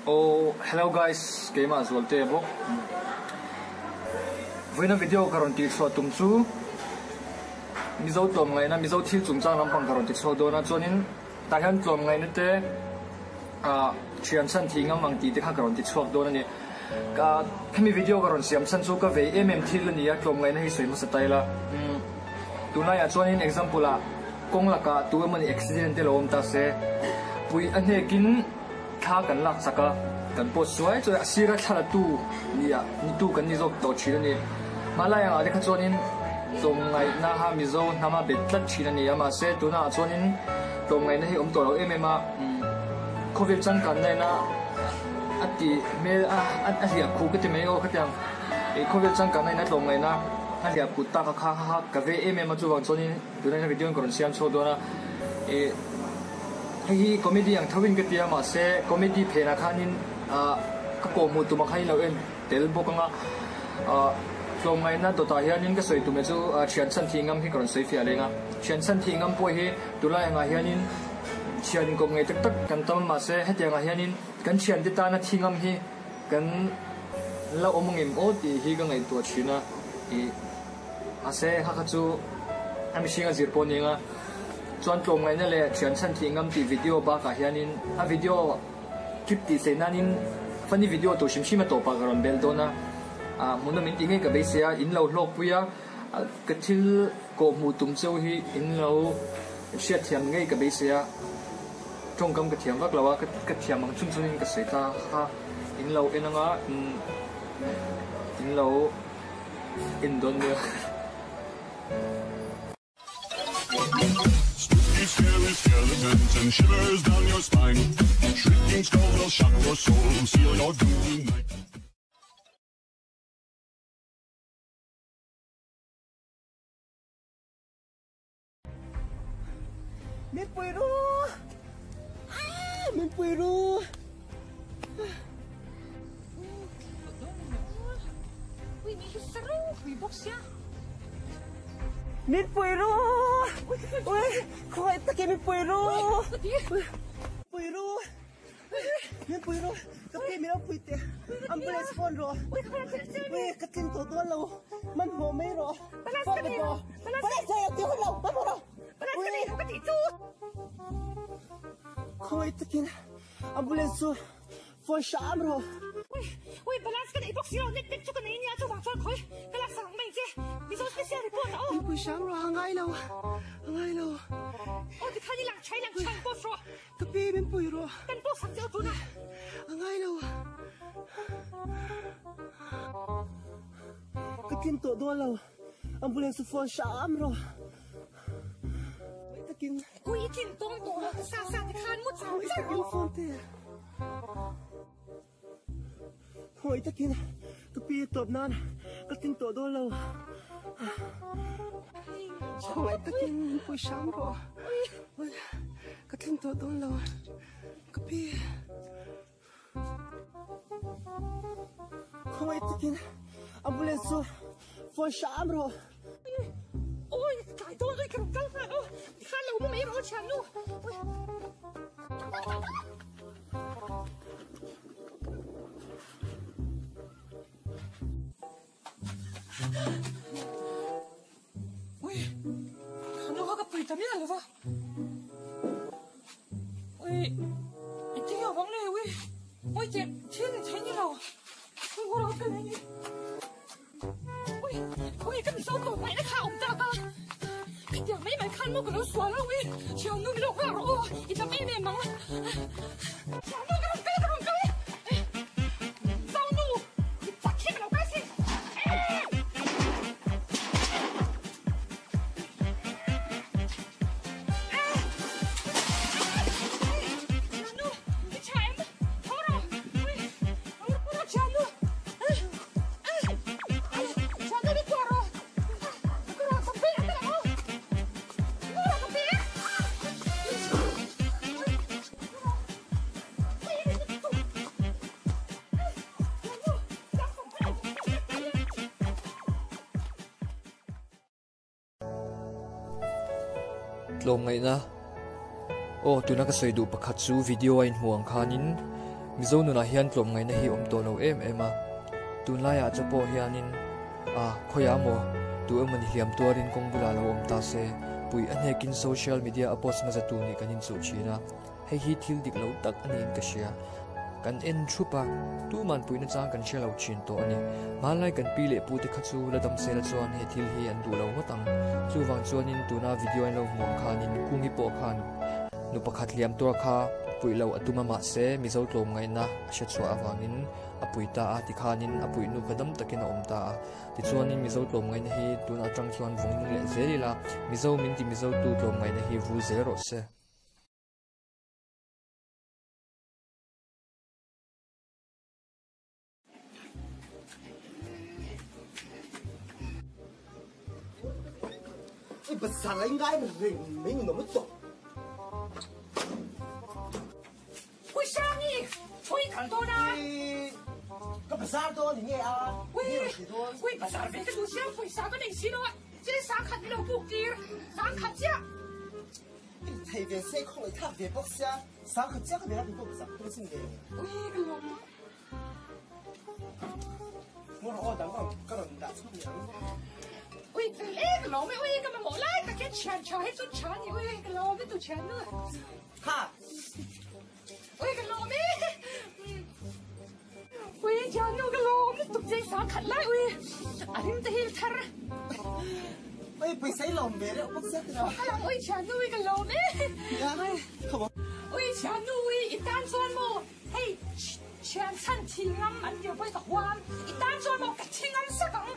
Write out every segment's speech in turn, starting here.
Oh hello guys keimah Zualte bawk vawiina video ka rawn tih chhuah tum chu Mizo tlawmngaihna Mizo thil chungchang lampang ka rawn ti chhuak dawn a chuanin tah hian tlawmngaihna te ah thian chhan thih ngam ang tih te kha ka rawn ti chhuak dawn a ni ka hemi video ka rawn siam chhan chu ka vei em em thil a ni a tlawmngaihna hi sawi hmasa ta ila tunlaiah chuanin example ah Kawng lakah tu emawni accident te lo awm ta se, puih a hnekin thla kan lak chak a, kan post suai chuai a sira thla la tu ni ah ni tu kan ni zawk tawh thin a ni. Hmalai angah te kha chuanin tlawmngaihna kha Mizo hnama bet tlat thin a ni a, mahse tunah chuanin tlawmngaihna hi awm tawh lo em em a, khawvel changkanna ina a ti hmel a a hliah khuh ka ti mai aw khatiang khawvel changkanna ina tlawmngaihna a hliah khuh tak a kha kha ka ve em em a chuvang chuanin Tunah hian video in ka rawn siam chhuak dawn a, ih hei hi comedy ang tho in ka ti a mahse comedy phenah khanin ah ka kawh hmuh tum ang khan in lo en tel bawk ang a, ah tlawmngaihna dawtah hianin ka sawi tum leh chu thian chhan thih ngam hi ka rawn sawi fiah leng a, thian chhan thih ngam pawh hi tunlai angah hianin thian inkawp ngei tak tak kan tam a mahse hetiang ah hianin kan thiante tana thi ngam hi kan la awm angem aw tih hi ka ngaihtuah thin a, ih. Mahse, kha kha chu a mihring a zir pawh ning a, chuan tlawmngaihna leh thian chhan thih ngam tih video bakah hianin a video clip tih sei nanin funny video tur hrim hrim a tawpah ka rawn belh dawn a, ah hmuhnawm in tih ngei ka beisei a, in lo hlawkpui a, ka thil kawh hmuh tum cheu hi in lo hriatthiam ngei ka beisei a, tawngkam ka thiam vak lo a, ka thiam ang chung chungin ka sawi ta kha in lo en anga in lo. Indonesia. Spooky, scary skeletons and shivers down your spine. Shrieking skulls will shock your soul, seal your doom tonight. Min pui ru! Ah, min pui ru! Min pui ru! Ui, khawngaih takin min pui ru! Pui ru! Min pui ru! Ka pi min lo pui teh! Ambulance phone rawh! Ui, ka tlin tawh dawn lo! Hmanhmawh mai rawh! Phone pe tawh! Balance thei ang tih hun lo! Hmanhmawh rawh! Ui! Khawngaih takin ambulance chu phone hram rawh! Ui, ui, balance ka neih bawk si lo, net pack chu ka nei nia, chuvang chuan khawi ka lak sak ang mai che, Mizo special report ah aw. Min pui hram rawh, a ngai lo, a ngai lo. Aw tikhan i lang tha, i lang tha, post rawh. Ka pi min pui rawh. Kan post sak che aw tuna. A ngai lo. Ka tlin tawh dawn lo, ambulance chu phone hram rawh. Mai takin. Ui i tlin tawng tawh lo ka sa sa ti khan mu char char rawh. Phone te. Hawi takin ka pi a tawp nan ka tlin tawh dawn lo. Hawi takin min pui hram rawh. Ka tlin tawh dawn lo ka pi. Khawngaih takin ambulance chu phone hram rawh. Oi, kai dawn oi ka rawn kal nghal aw. Tikhan lo mu mai rawh aw thiannu. Oi. Ui, ka nu kha ka pui ta miah lo va. Ui, engtin nge awm ang le ui. Ui teh, thil ni thei ni lo. Ui, haw rawh ka nei ni. Ui, ui, ka mizo tawh ngaihna kha a awm tak a. Khatiang mai mai khan maw ka lo sual a ui. Thiannu min lo nghak rawh aw, i dam em em ang. Thiannu ka rawn kal ka rawn kal. Zonu, i chak hi ka lo kal sin. Thiannu, i tha em? Tho rawh. Ui, rawh thiannu. Tlawmngaihna Aw tuna ka sawi duh pakhat chu video a inhmuh ang khanin. Mizo nunah hian tlawmngaihna hi awm tawh lo em em a, tunlaiah che pawh hianin a khawiah maw tu emawni hliam tuarin kawng bulah lo awm ta se, puih a hnekin social media a post hmasa tu nih kan inchuh thin a, hei hi thil dik lo tak a niin ka hria. Kan en thup a, tuman puihna chang kan hre lo thin tawh a ni. Hmanlai kan pi leh pute kha chu la dam sela chuan he thil hi an duh lo ngawt ang. Chuvang chuanin tuna video an lo hmu ang khanin Kungi pawh khan Nu pakhat hliam tur kha puih loh a tum a mahse Mizo tlawmngaihna a hre chhuah avangin a pui ta a tikhanin a puih nu kha dam takin a awm ta a. Tichuanin Mizo tlawmngaihna hi tun atang chuan vung nung leh zel ila Mizo min ti Mizo tu tlawmngaihna hi vul zel rawh se. I pasal ai ngai reng mai nuam lutuk. Ui Sangi, ui kal dawn a. Ka bazar dawn ni nge a? Ui, ui bazar ve ka duh sia, pawisa ka nei si lo a, chile sangkhat min lo buk tir, sangkhat chiah. I thei ve se khawngaih thlak ve bawk sia, sangkhat chiah ka nei a, kei pawh bazar ka tum sin ve. Ui ka lawm. Hmur aw dang ang ka rawn dah chhuak leh ang. Ui fel e ka lawm e ui ka mamawh lai tak hian thian tha hi chu tha ni ui ka lawm e tu thian nu. Ha. Ui ka lawm e. Ui thian nu ka lawm lutuk che sang khat lai ui a rim te hi thar. Ui pawisa i lawm ve reuh bawk sia tiraw. Ui thian nu ui ka lawm e. Ui thian nu ui i tan chuan maw Hei, thian chhan thil ngam an tir pawhin ka huam, i tan chuan maw ka thi ngam sak ang.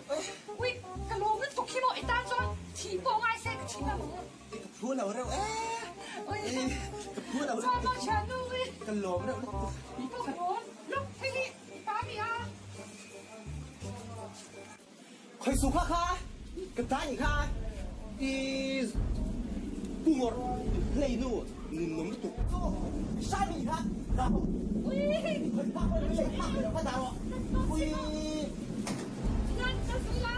Ui, ka lawm lutuk hi maw i tan chuan thi pawh ngai se ka thi ngam ang. I ka phu lo reuh e. Ui, ka phu lo chuan maw thiannu ui. Ka lawm reuh lutuk. I pawh ka lawm lawk hei hi i ta mi a. Khoi su kha kha ka ta ni kha i kungor hlei nu nun nom lutuk sha mi kha da ho ui khoi pa khoi lei kha kha da ro ui nan ta la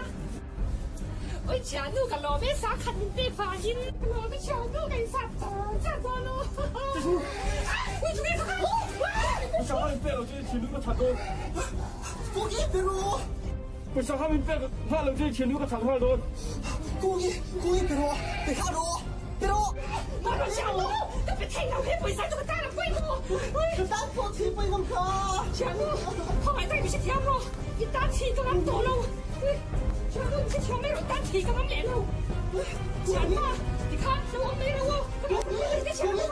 ui chia nu ka lo me sa khat min pe fa hin lo me chia nu kai sa cha cha cho nu ui chu kha Sa kha min pek lo chu thinlung ka that dawn. Kuki peru. Pawisa kha min pek nghal lo chu thinlung ka that nghal dawn. Kuki kuki peru pe kha ru peru. Ma ro xiao lo ka pe thei lo he pawisa chu ka tan a pawimawh. Ka tan pawh thi pawimawh kha. Thianu khawngaih tak mi hrethiam rawh i tan thi ka ngam tawh lo. Thianu mi hrethiam mai rawh i tan thi ka ngam leh lo. Thianpa tikhan lo awm mai rawh aw. Ka Kuki kuki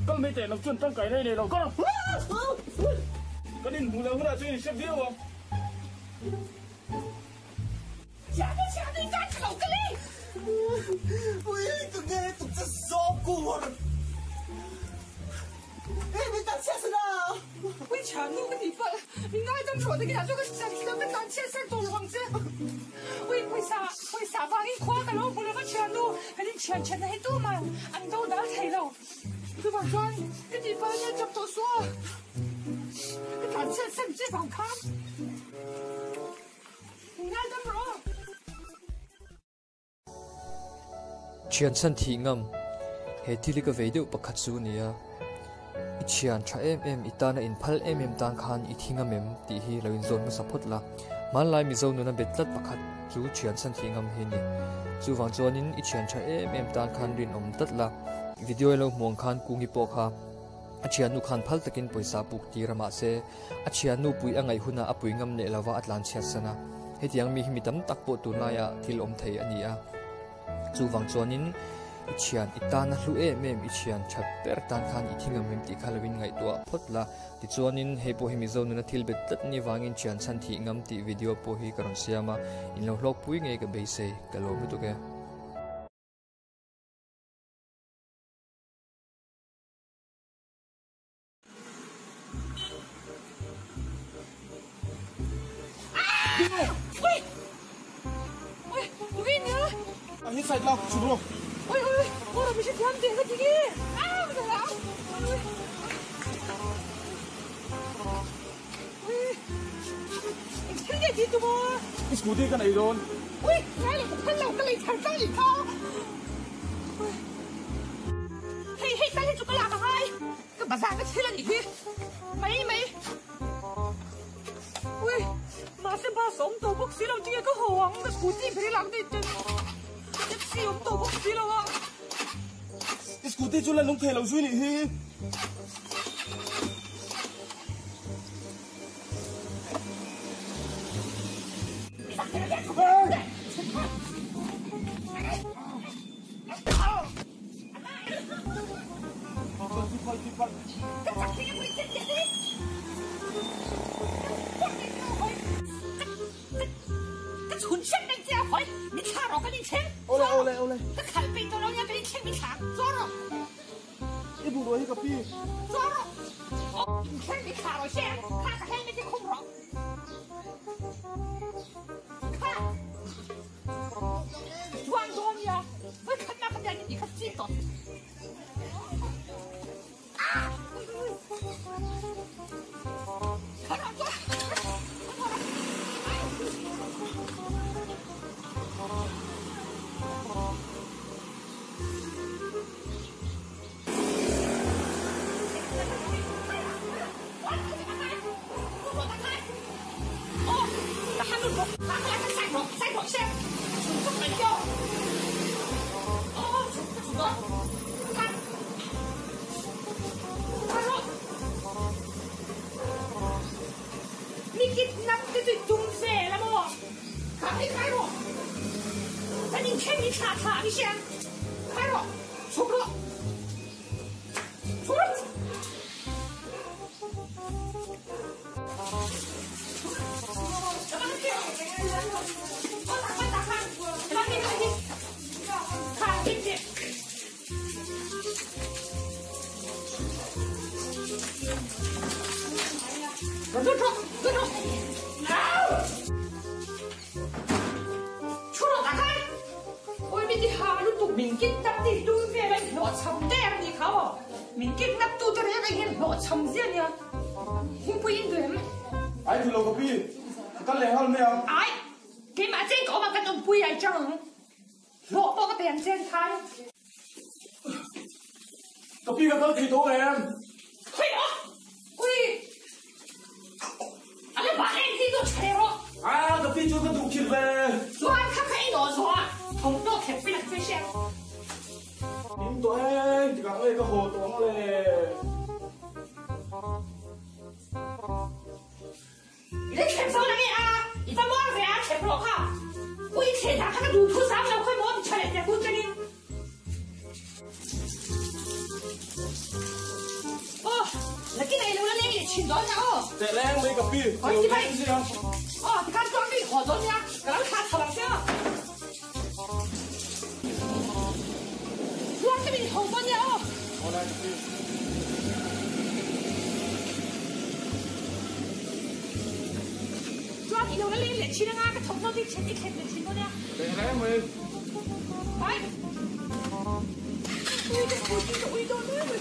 Kal mai teh lo chuan tangkai rei nei lo ka Kan inhmuh loh hunah chuan inhre viau ang. Thian chhan thih ngam, he thil hi ka vei deuh pakhat chu a ni a, i thian tha em em, i tana inphal em em tan khan i thi ngam em tih hi lo inzawn hmasa phawt la. Hmanlai Mizo nuna bet tlat pakhat chu thian chhan thih ngam hi a ni. Chuvang chuanin i thian tha em em tan khan rinawm tlat la. Video i lo hmuh ang khan Kungi pawh kha a thiannu khan phal takin pawisa puk tir a mahse a thiannu pui a ngaih hunah a pui ngam leh lova a tlan chhiat san a. Hetiang mi hi mi tam tak pawh tunlaiah thil awm thei a ni a. Chuvang chuanin i thian i tan a hlu em em i thian that ber tan khan i thi ngam em tih kha lo in ngaihtuah phawt la. Tichuanin hei pawh hi Mizo nuna thil bet tlat ni vangin thian chhan thih ngam tih video pawh hi ka rawn siam a, in lo hlawkpui ngei ka beisei, ka lawm lutuk e. I side la, chhuk rawh. Ui ui, aw rawh mi hrethiam teh ka ti nge. Au ka hlau. Ui ui. Ui. Eng thil nge tih tum aw? I scooty ka nei dawn. Ui, ngai leh ka phal lo, ka lei thar tlang nih kha. Ui. Hei hei tal hi chu ka lak a ngai. Ka bazar na thil a nih hi. Mai mai. Ui, mahse bus a awm tawh bawk si lo tinge ka haw ang, ka scooty ber i lak daih ten taxi a awm tawh bawk si lo a. I scooty chu la nung thei lo zui nih hi. I bungrua hi ka pi. Ai thu lo ka pi, ka kal leh nghal mai ang. Ai, keimah chen ka awm a kan awmpui ai chang ang. Hlawh pawh ka pe ang chen khan. Ka pi ka kal thei tawh em? Khawi aw! Ui! A la bah em hi chu chhe rawh. A, ka pi chu ka duh khir ve. Chuan kha kha i nawh zawh a, thawmhnaw khep pin a che hriat. In tawh em tikah nge ka haw tawh ang le. I thlep zo la nge a, i va muang ve a thlep rawh kha. Ui thleh dah kha ka duh thu zam lo khawi maw ti tha leh teh hun tangin. Aw, nakin ei lo la leng leh thin dawn nia aw. Teh leng mai ka pi, ka lo leng zia. Aw, tikhan chuan ka inhaw dawn nia, ka lo thlah chho ang che aw. Chuan ka inhaw dawn nia aw. Aw lai ka pi. Chuan i lo la leng leh thin anga ka thawmhnaw te i thlen i thlen leh thin dawn nia. Teh leng mai. Ai! Ui ka scooty ka ui dawn mai mai.